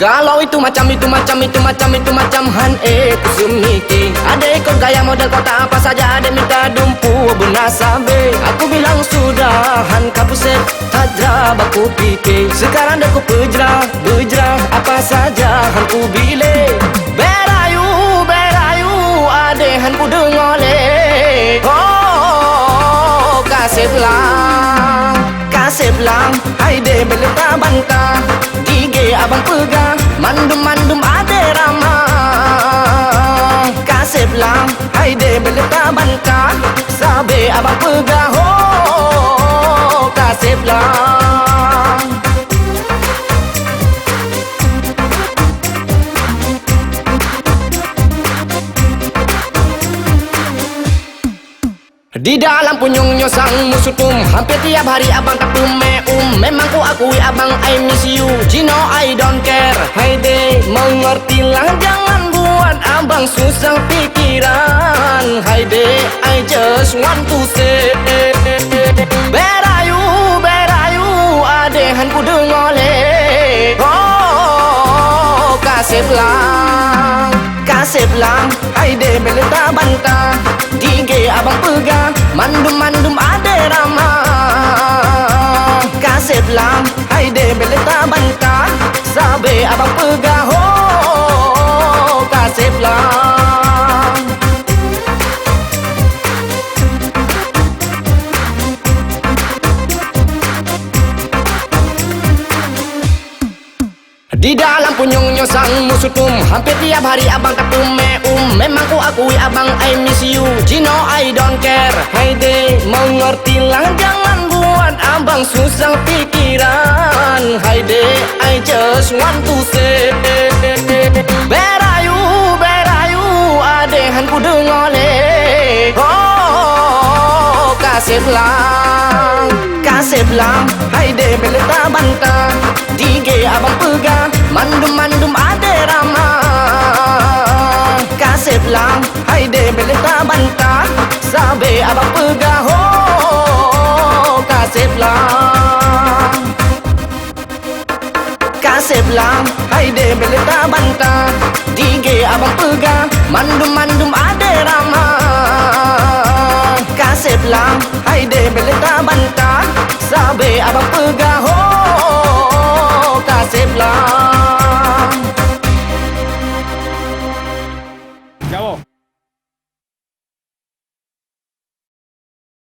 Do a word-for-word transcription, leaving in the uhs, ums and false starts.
Kalau itu macam, itu macam, itu macam, itu macam, han ék kuseumike. Ada ikut gaya model kota apa saja ada minta dumpu beuna sabe. Aku bilang sudah, han ka pusat, hatra baku pike. Sekarang dah ku pejrah, bejrah, apa saja han ku bile. Berayu, berayu, ada han ku deungoe le. Oh, kaseb lang, kaseb lang. Hai deh, bèk leuta banta, dige abang peugah, mandum-mandum ade rama. Kaseb lang, hai deh, bèk leuta banta, sabe abang peugah, ho, kaseb lang. Di dalam punyueng nyoe sang musutum, hampir tiap hari abang tapeumé um. Memang ku akui abang, I miss you, jinoe I don't care. Hai deh, mengertilah, jangan buat abang susah pikiran. Hai deh, I just want to say, berayu, berayu, ade han ku deungoe le. Oh, kaseb lang, kaseb lang, hai deh, bèk leuta banta. Dige abang peugah, mandum-mandum ade rama. Kaseb lang, hai deh, bèk leuta banta, sabe abang peugah, ho, kaseb lang. Di dalam punyueng nyoe sang musutum, hampir tiap hari abang tapeumé um. Memang ku akui abang, I miss you, jinoe I don't care. Hai deh, mengertilah, jangan buat abang susah pikiran. Hai deh, I just want to say, berayu, berayu, ade han ku deungoe le. Oh, kaseb lang, kaseb lang, hai deh, bèk leuta banta. Dige abang peugah, mandum-mandum ade rama. Kaseb lang, hai deh, bèk leuta banta, sabe abang peugah, ho, kaseb lang. Kaseb lang, hai deh, bèk leuta banta. Dige abang peugah, mandum-mandum ade rama. Kaseb lang, hai deh, bèk leuta banta, sabe abang peugah, ho, kaseb lang. Jawoe.